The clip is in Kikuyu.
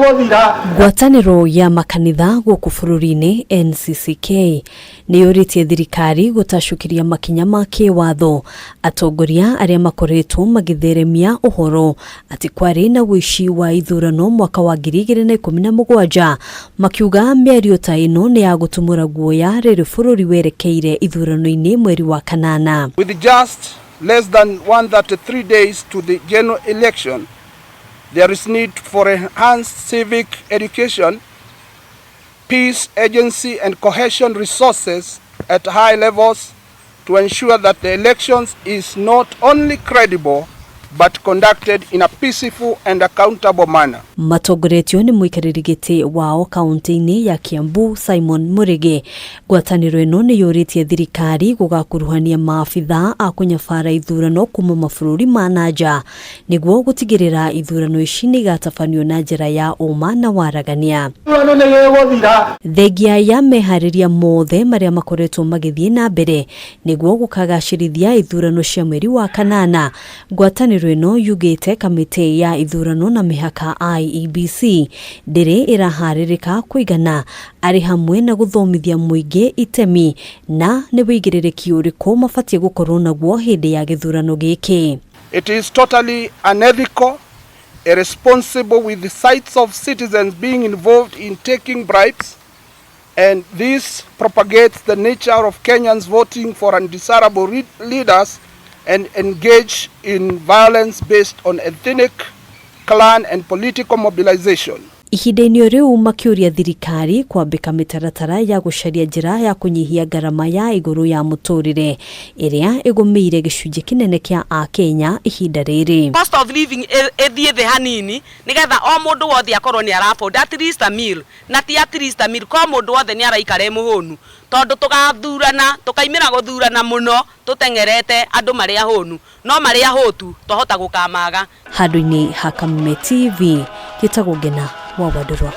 gĩgũthira. Ngwatanĩro ya makanitha gũkũ bũrũri-inĩ NCCK nĩ yũrĩtie thirikari gũtacũkĩria makinya ma kĩwatho atongoria arĩa makoretwo magĩtheremia ũhoro atĩ kwarĩ na ũici wa ithurano mwaka wa 2017, makiuga mĩario ta ĩno nĩ ya gũtumũra guoya rĩrĩ bũrũri werekeire ithurano-inĩ mweri wa kanana. With just less than 133 days to the general election, there is need for enhanced civic education, peace agency and cohesion resources at high levels to ensure that the elections is not only credible but conducted in a peaceful and accountable manner. Matongoretio nĩ mũikarĩri gĩtĩ wao kaunti-inĩ ya Kiambu Simon Murigi, ngwatanĩro ĩno nĩ yũrĩtie thirikari gũgakuruhania maabitha a kũnyabara ithurano kuma mabũrũri ma na nja nĩguo gũtigĩrĩra ithurano ici nĩ igatabanio na njĩra ya ũma na waragania. Ithurano nĩ gĩgũthira. Thengia ya meharĩria mothe marĩa makoretwo magĩthiĩ na mbere nĩguo gũkagacĩrithia ithurano cia mweri wa kanana, ngwatanĩro ĩno yugĩte kamĩtĩ ya ithurano na mĩhaka IEBC ndĩrĩ ĩraharĩrĩka kũigana arĩ hamwe na gũthomithia mũingĩ itemi na nĩ wĩigĩrĩrĩki ũrĩkũ mabatiĩ gũkorwo naguo hĩndĩ ya gĩthurano gĩkĩ. It is totally unethical, irresponsible with the sights of citizens being involved in taking bribes, and this propagates the nature of Kenyans voting for undesirable leaders and engage in violence based on ethnic, clan and political mobilization. Ihinda-inĩ o rĩu makĩũria thirikari kwambĩka mĩtaratara ya gũcaria njĩra ya kũnyihia ngarama ya igũrũ ya mũtũrĩre ĩrĩa ĩgũmĩire gĩcunjĩ kĩnene kĩa Akenya ihinda rĩrĩ. Cost of living ĩthiĩ thĩ hanini nĩgetha o mũndũ wothe akorwo nĩ ara afford at least a meal, na ti at least a meal ko mũndũ wothe nĩ araikara e mũhũnu, tondũ tũgathurana tũkaimĩra gũthurana mũno tũteng'erete andũ marĩ ahũnu, no marĩ ahũtu twahota gũkamaga. Handũ-inĩ ha Kameme TV, gĩtagwo Ngena wa Wandũrwa.